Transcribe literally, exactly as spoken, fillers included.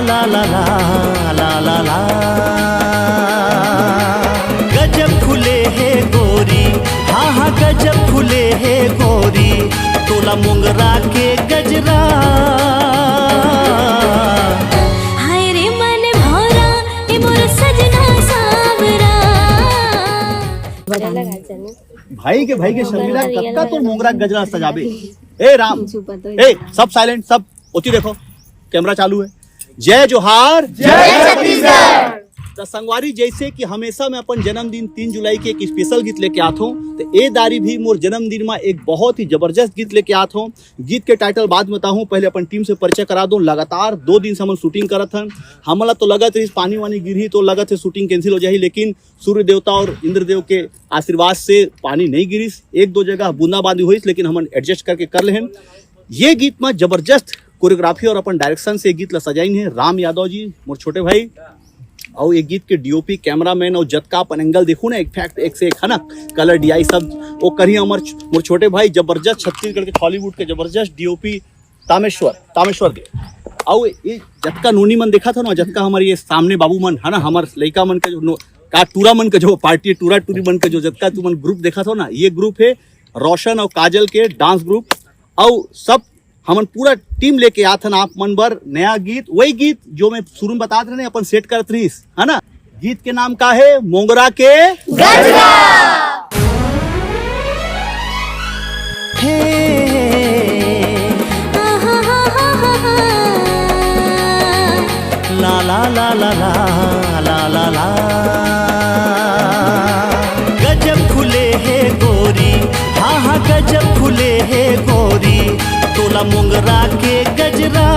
ला ला ला, ला ला ला। गजब फूले हे गोरी, हाँ हाँ, गजब फूले हे गोरी, तोला मोंगरा के गजरा। हाय रे मन भौरा, ए मोर सजना सांवरा। भाई के भाई के शर्मिला, कतका तो मोंगरा के गजरा सजाबे। ए राम, ए सब साइलेंट, सब ओती देखो, कैमरा चालू है। जय जोहार, जय छत्तीसगढ़। त संगवारी, जैसे कि हमेशा मैं अपन जन्मदिन तीन जुलाई के एक स्पेशल गीत लेके आत हूँ, तो ए दारी भी मोर जन्मदिन में एक बहुत ही जबरदस्त गीत लेके आत हूँ। गीत के टाइटल बाद में बताहूँ, पहले अपन टीम से परिचय करा दूँ। लगातार दो दिन से हमन शूटिंग करत हन। हमला तो लगत रहिस पानी वानी गिरही तो लगत है शूटिंग कैंसिल हो जाही, लेकिन सूर्य देवता और इंद्रदेव के आशीर्वाद से पानी नहीं गिरिस, एक दो जगह बूंदाबांदी होइस, लेकिन हमन एडजस्ट करके कर लेहन। ये गीत में जबरदस्त कोरियोग्राफी और अपन डायरेक्शन से गीत ला सजाइन है राम यादव जी, मोर छोटे भाई। और ये गीत के डीओपी, कैमरामैन और जतका अपन एंगल देखू ना, एक फैक्ट एक से एक है ना, कलर डीआई सब वो करी हमर मोर छोटे भाई, जबरदस्त छत्तीसगढ़ के हॉलीवुड के जबरदस्त डीओपी तामेश्वर, तामेश्वर के। और ये जतका नोनी मन देखा था ना, जतका हमारे ये सामने बाबू मन है ना, हमारे लइका मन के जो नो-, का टूरा मन के जो पार्टी, टूरा टूरी मन के जो जतका तुमन ग्रुप देखा था ना, ये ग्रुप है रोशन और काजल के डांस ग्रुप। और सब हमन पूरा टीम लेके आथन आप मन बर नया गीत, वही गीत जो मैं शुरू में बतात रहे अपन सेट करत रहीस, है ना। गीत के नाम का है? मोंगरा के गजरा। हे, ला ला ला ला ला, ला ला ला। गजब फूले हे गोरी, हाँ हाँ, गजब फूले हे गोरी, तोला मोंगरा के गजरा।